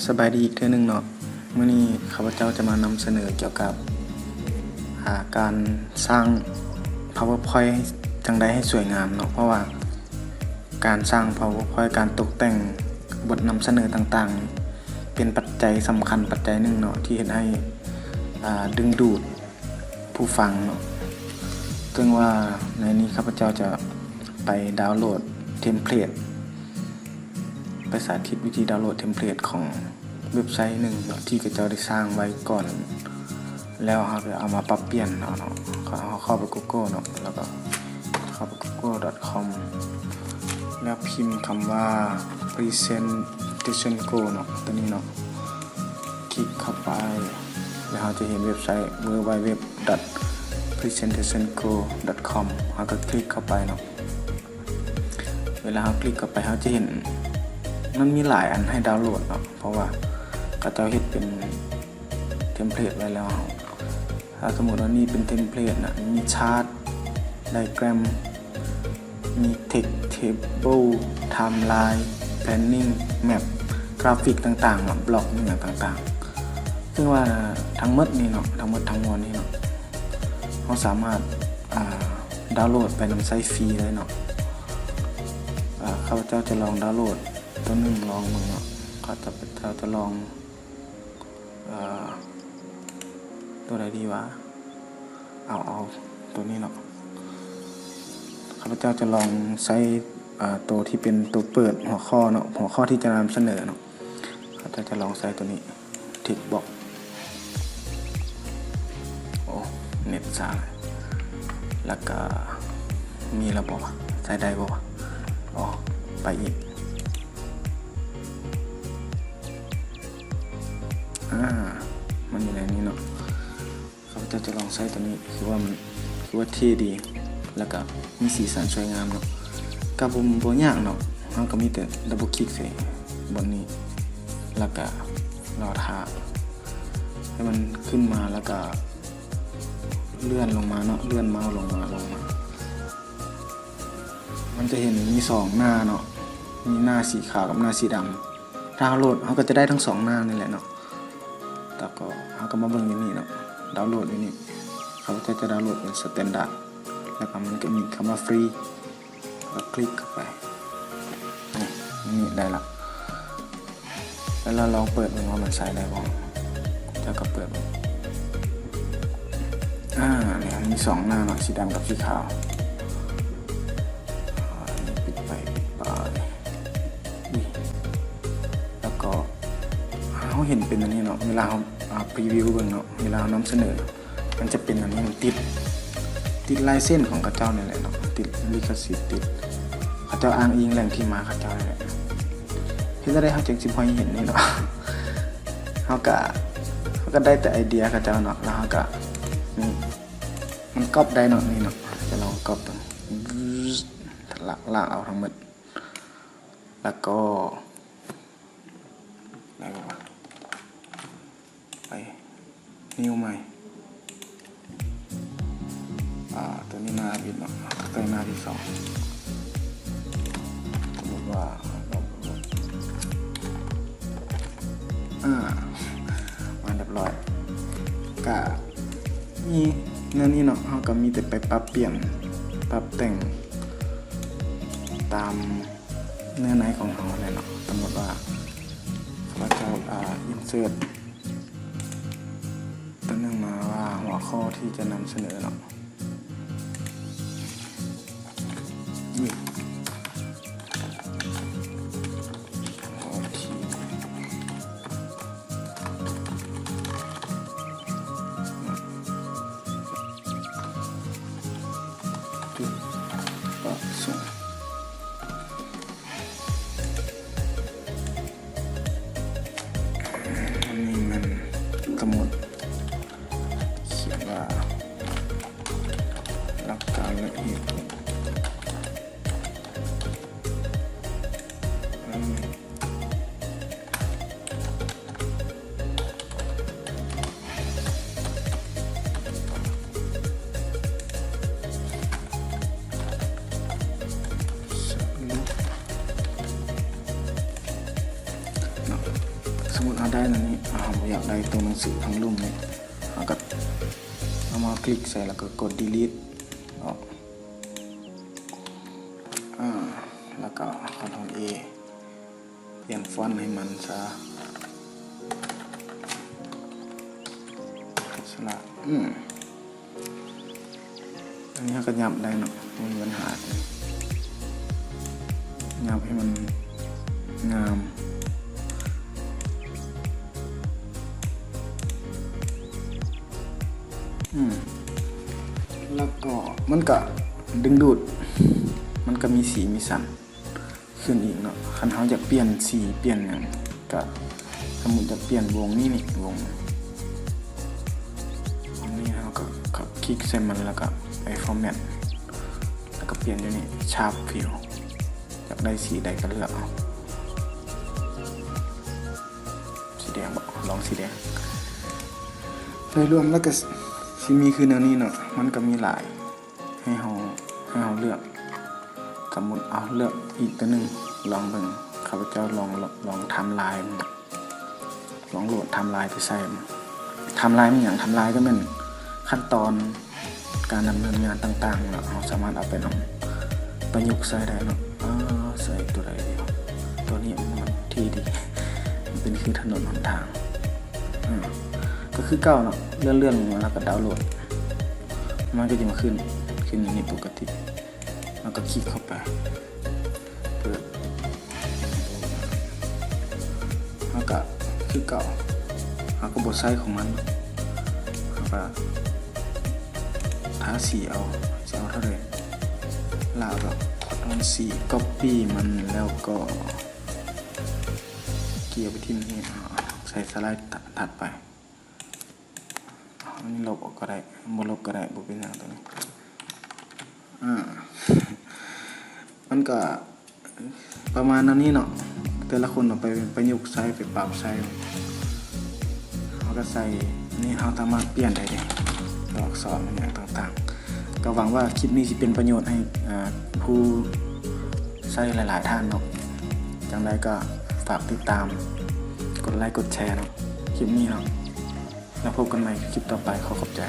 ສະບາຍດີອີກເທື່ອໜຶ່ງເນາະ, ມື້ນີ້ຂ້າພະເຈົ້າຈະມານຳສະເໜີກ່ຽວກັບ ອາ ການສ້າງ PowerPoint ຈັ່ງໃດໃຫ້ສວຍງາມເນາະ, ເພາະວ່າການສ້າງ PowerPoint ການຕົກແຕ່ງບົດນຳສະເໜີຕ່າງໆ ເປັນປັດໄຈສຳຄັນປັດໄຈໜຶ່ງເນາະ ທີ່ເຮັດໃຫ້ ອາ ດຶງດູດ ຜູ້ຟັງເນາະ. ເຊິ່ງວ່າໃນນີ້ຂ້າພະເຈົ້າຈະໄປດາວໂຫຼດເທັມເພລດ, ໄປສາທິດວິທີດາວໂຫຼດເທັມເພລດຂອງເວັບໄຊໜຶ່ງເນາະ ທີ່ເຂົາເຈົ້າໄດ້ສ້າງໄວ້ກ່ອນ ແລ້ວເຮົາກໍເອົາມາປັບປ່ຽນເອົາເນາະ. ເຮົາເຂົ້າໄປ Google ເນາະ, ແລ້ວກໍເຂົ້າໄປ Google.com ແລ້ວພິມຄຳວ່າ Presentation Go ເນາະ, ຕົວນີ້ເນາະ. ຄລິກເຂົ້າໄປ ແລ້ວເຮົາຈະເຫັນເວັບໄຊ www.presentationgo.com ເຮົາກໍຄລິກເຂົ້າໄປເນາະ. ເວລາເຮົາຄລິກເຂົ້າໄປ ເຮົາຈະເຫັນມັນມີຫຼາຍອັນໃຫ້ດາວໂຫຼດເນາະ, ເພາະວ່າເຂົາເຈົ້າເຮັດເປັນເທັມເພລດໄວ້ແລ້ວ. ຖ້າສົມມຸດວ່ານີ້ເປັນເທັມເພລດນະ, ມີຊາດ, ໄດແກຣມ, ມີ text table, timeline, planning, map, ກຣາຟິກຕ່າງໆເນາະ, ບລັອກອີ່ຫຍັງຕ່າງໆ. ເຊິ່ງວ່າທັງໝົດນີ້ເນາະ, ທັງໝົດທັງມວນນີ້ເນາະ, ເຮົາສາມາດ ອາ ດາວໂຫຼດໄປນຳໃຊ້ຟຣີໄດ້ເນາະ. ອາ ຂ້າພະເຈົ້າຈະລອງດາວໂຫຼດຕົວໜຶ່ງລອງເບິ່ງເນາະ. ຂ້າພະເຈົ້າຈະລອງ ເອີ ຕົວໃດດີວະ? ເອົາ ເອົາຕົວນີ້ເນາະ. ຂ້າພະເຈົ້າຈະລອງໃຊ້ ເອີ ຕົວທີ່ເປັນຕົວເປີດຫົວຂໍ້ເນາະ, ຫົວຂໍ້ທີ່ຈະນຳສະເໜີເນາະ. ຂ້າພະເຈົ້າຈະລອງໃຊ້ຕົວນີ້ text box. ໂອ້ ເນັດຊ້າ. ແລ້ວກະມີແລ້ວບໍ່ວະ? ໃຊ້ໄດ້ບໍ່ວະ? ອໍ ໄປອີກ. ອາ ມັນຢູ່ໃນນີ້ເນາະ. ຂ້າພະເຈົ້າຈະລອງໃຊ້ຕົວນີ້ ຄືວ່າມັນ ຄືວ່າເທ່ດີ ແລ້ວກະມີສີສັນສວຍງາມເນາະ. ກະບໍ່ ບໍ່ຍາກເນາະ, ເຮົາກະມີແຕ່ດັບເບິນຄລິກໃສ່ບ່ອນນີ້ ແລ້ວກະລໍຖ້າໃຫ້ມັນຂຶ້ນມາ ແລ້ວກະເລື່ອນລົງມາເນາະ, ເລື່ອນເມົາສ໌ລົງມາ ລົງມາ. ມັນຈະເຫັນມີສອງໜ້າເນາະ, ມີໜ້າສີຂາວກັບໜ້າສີດຳ. ຖ້າເຮົາໂຫຼດ ເຮົາກໍຈະໄດ້ທັງສອງໜ້ານີ້ແຫຼະເນາະ. ແລ້ວກໍເຮົາກໍມາເບິ່ງຢູ່ນີ້ເນາະ, ດາວໂຫຼດຢູ່ນີ້. ຂ້າພະເຈົ້າຈະດາວໂຫຼດເປັນສະແຕນດາດ ແລ້ວກໍມັນກໍມີຄຳວ່າຟຣີ ກໍຄລິກເຂົ້າໄປ. ນີ້ ນີ້ໄດ້ລະ. ແລ້ວລອງເປີດເບິ່ງວ່າມັນໃຊ້ໄດ້ບໍ່. ເຈົ້າກໍເປີດເບິ່ງ. ອາ ນີ້ມີສອງໜ້າເນາະ, ສີດຳກັບສີຂາວ. ອາ ປິດໄປ ປິດໄປ. ນີ້ ແລ້ວກໍເຮົາເຫັນເປັນອັນນີ້ເນາະ, ເວລາເຮົາ ອາ ພຣີວິວເບິ່ງເນາະ, ເວລາເຮົານຳສະເໜີ ມັນຈະເປັນອັນນີ້ ມັນຕິດ ຕິດລາຍເຊັນຂອງເຂົາເຈົ້ານີ້ແຫຼະເນາະ, ຕິດລິຂະສິດ ຕິດ ເຂົາເຈົ້າອ້າງອີງແຫຼ່ງທີ່ມາເຂົາເຈົ້ານີ້ແຫຼະ. ເຮັດຈັ່ງໃດເຮົາຈຶ່ງຊິບໍ່ໃຫ້ເຫັນນີ້ເນາະ? ເຮົາກະ ເຮົາກະໄດ້ແຕ່ໄອເດຍເຂົາເຈົ້າເນາະ, ແລ້ວເຮົາກະ ນີ້ ມັນກັອບໄດ້ເນາະ, ນີ້ເນາະ, ຈະລອງກັອບເບິ່ງ. ລາກ ລາກເອົາທັງໝົດ ແລ້ວກໍ ໄດ້ບໍ່ວະ? ໄປ new ໃໝ່. ອາ ຕົວນີ້ໜ້າຜິດເນາະ, ໃສ່ໜ້າທີສອງ. ສົມມຸດວ່າ ອາ ມາຮຽບຮ້ອຍ. ກະມີແນວນີ້ເນາະ, ເຮົາກະມີແຕ່ໄປປັບປ່ຽນ ປັບແຕ່ງຕາມ ເນື້ອໃນຂອງເຮົາແຫຼະເນາະ. ສົມມຸດວ່າ ຂ້າພະເຈົ້າ ອາ insert ຕົວໜຶ່ງມາວ່າຫົວຂໍ້ທີ່ຈະນຳສະເໜີເນາະ. ນີ້ ຈຸດປະສົງ. ອັນນີ້ມັນ ສົມມຸດ ຂຽນວ່າ ສົມມຸດເຮົາໄດ້ແນວນີ້ ເຮົາບໍ່ຢາກໄດ້ຕົວໜັງສືທາງລຸ່ມນີ້ ເຮົາກໍເອົາມາຄລິກໃສ່ ແລ້ວກໍກົດດີລີດອອກ ອາ ແລ້ວກໍຄອນໂທຣເອ ປ່ຽນຟອນໃຫ້ມັນຊະ ສະຫຼະ ອືມ ອັນນີ້ເຮົາກໍຫຍັບໄດ້ເນາະ ບໍ່ມີບັນຫາ ຫຍັບໃຫ້ມັນງາມ ອືມ ແລ້ວກໍມັນກໍດຶງດູດ ມັນກໍມີສີມີສັນ ຂຶ້ນອີກເນາະ. ຄັນເຮົາຢາກປ່ຽນສີປ່ຽນຫຍັງ ກະສົມມຸດຢາກປ່ຽນວົງນີ້ນີ້ ວົງ ວົງນີ້ ເຮົາກໍ ກໍຄລິກໃສ່ມັນ ແລ້ວກໍໄປຟໍແມັດ ແລ້ວກໍປ່ຽນຢູ່ນີ້ ຊາບຟິວ ຢາກໄດ້ສີໃດກໍເລືອກເອົາ ສີແດງບໍ ລອງສີແດງ ໂດຍລວມແລ້ວກໍຊິມີຄືແນວນີ້ເນາະ ມັນກໍມີຫຼາຍ ໃຫ້ເຮົາ ໃຫ້ເຮົາເລືອກ ສົມມຸດເອົາເລືອກອີກຕົວໜຶ່ງ ລອງເບິ່ງ ຂ້າພະເຈົ້າລອງ ລອງທຳລາຍ ລອງໂຫຼດທຳລາຍໄປໃສ່ ທຳລາຍແມ່ນຫຍັງ? ທຳລາຍກໍແມ່ນຂັ້ນຕອນການດຳເນີນງານຕ່າງໆ ແລ້ວເຮົາສາມາດເອົາໄປນຳປະຍຸກໃຊ້ໄດ້ເນາະ ເອີ ໃສ່ຕົວໃດດີ? ຕົວນີ້ມັນເທ່ດີ ມັນເປັນຄືຖະໜົນຫົນທາງ ເອີ ກໍຄືເກົ່າເນາະ ເລື່ອນໆລົງມາແລ້ວກໍດາວໂຫຼດ ມັນກໍຈະມາຂຶ້ນ ຂຶ້ນໃນນີ້ປົກກະຕິ ແລ້ວກໍຄລິກເຂົ້າໄປ ເປີດ ເຮົາກໍຄືເກົ່າ ເຮົາກໍບໍ່ໃຊ້ຂອງມັນ ເຮົາກໍທາສີເອົາ ຊິເອົາເທົ່າໃດ ລາວດອກ ຄອນໂທຣຊີ ກັອບປີ້ມັນ ແລ້ວກໍເກຍໄປຖິ້ມນີ້ ເຮົາໃສ່ສະໄລຖັດໄປ. ອັນນີ້ລົບອອກກໍໄດ້ ບໍ່ລົບກໍໄດ້ ບໍ່ເປັນຫຍັງຕົວນີ້ ອາ ມັນກໍປະມານແນວນີ້ເນາະ ແຕ່ລະຄົນເອົາໄປປະຍຸກໃຊ້ ໄປປັບໃຊ້ ເຮົາກໍໃສ່ ນີ້ເຮົາສາມາດປ່ຽນໄດ້ເດ້ ຕົວອັກສອນຫຍັງຕ່າງໆ ກໍຫວັງວ່າຄລິບນີ້ຊິເປັນປະໂຫຍດໃຫ້ ອາ ຜູ້ໃຊ້ຫຼາຍໆທ່ານເນາະ ຈັ່ງໃດກໍຝາກຕິດຕາມ ກົດໄລກ໌ ກົດແຊເນາະ ຄລິບນີ້ເນາະ ແລ້ວພົບກັນໃໝ່ຄລິບຕໍ່ໄປ ຂໍຂອບໃຈ.